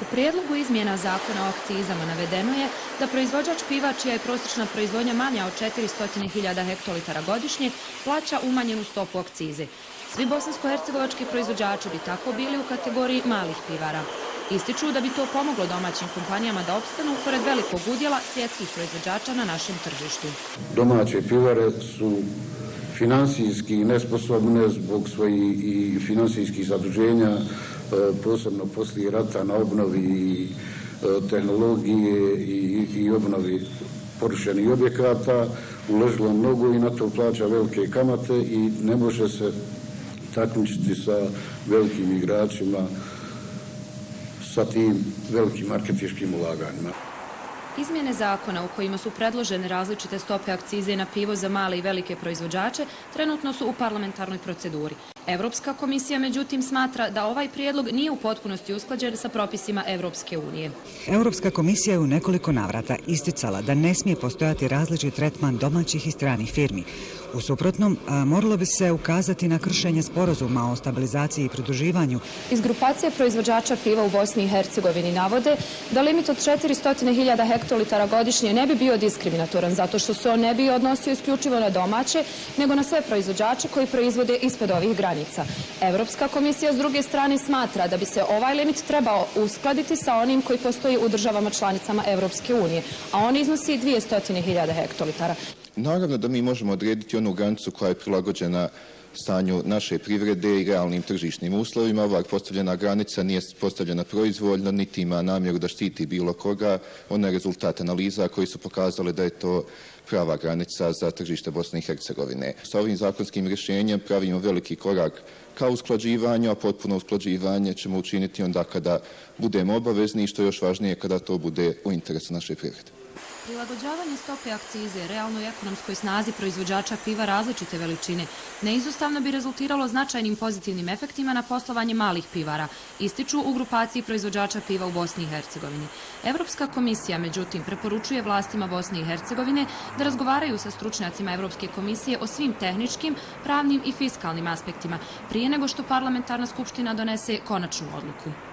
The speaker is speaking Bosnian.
U prijedlogu izmjena zakona o akcizama navedeno je da proizvođač piva čija je prosječna proizvodnja manja od 400.000 hektolitara godišnje plaća umanjenu stopu akcize. Svi bosansko-hercegovački proizvođači bi tako bili u kategoriji malih pivara. Ističu da bi to pomoglo domaćim kompanijama da opstanu pored velikog udjela svjetskih proizvođača na našem tržištu. Domaće pivare su finansijski nesposobne zbog svojih i finansijskih zaduženja, posebno poslije rata na obnovi tehnologije i obnovi porušenih objekata, uložilo mnogo i na to plaća velike kamate i ne može se takmičiti sa velikim igračima, sa tim velikim marketinškim ulaganjima. Izmjene zakona u kojima su predložene različite stope akcize na pivo za male i velike proizvođače trenutno su u parlamentarnoj proceduri. Europska komisija međutim smatra da ovaj prijedlog nije u potpunosti usklađen sa propisima Europske unije. Europska komisija je u nekoliko navrata isticala da ne smije postojati različit tretman domaćih i stranih firmi. U suprotnom, moralo bi se ukazati na kršenje sporazuma o stabilizaciji i pridruživanju. Iz grupacije proizvođača piva u Bosni i Hercegovini navode da limit od 400.000 hektolitara godišnje ne bi bio diskriminatoran zato što se on ne bi odnosio isključivo na domaće, nego na sve proizvođače koji proizvode ispod ovih granica. Europska komisija s druge strane smatra da bi se ovaj limit trebao uskladiti sa onim koji postoji u državama članicama Europske unije, a on iznosi 200.000 hektolitara. Naravno da mi možemo odrediti onu granicu koja je prilagođena stanju naše privrede i realnim tržišnim uslovima. Ova postavljena granica nije postavljena proizvoljno, niti ima namjeru da štiti bilo koga. Ona je rezultat analiza koji su pokazali da je to prava granica za tržište Bosne i Hercegovine. Sa ovim zakonskim rješenjem pravimo veliki korak ka usklađivanju, a potpuno usklađivanje ćemo učiniti onda kada budemo obavezni i što je još važnije kada to bude u interesu naše privrede. Prilagođavanje stope akcize realnoj ekonomskoj snazi proizvođača piva različite veličine neizostavno bi rezultiralo značajnim pozitivnim efektima na poslovanje malih pivara, ističu u grupaciji proizvođača piva u Bosni i Hercegovini. Europska komisija, međutim, preporučuje vlastima Bosne i Hercegovine da razgovaraju sa stručnjacima Europske komisije o svim tehničkim, pravnim i fiskalnim aspektima prije nego što parlamentarna skupština donese konačnu odluku.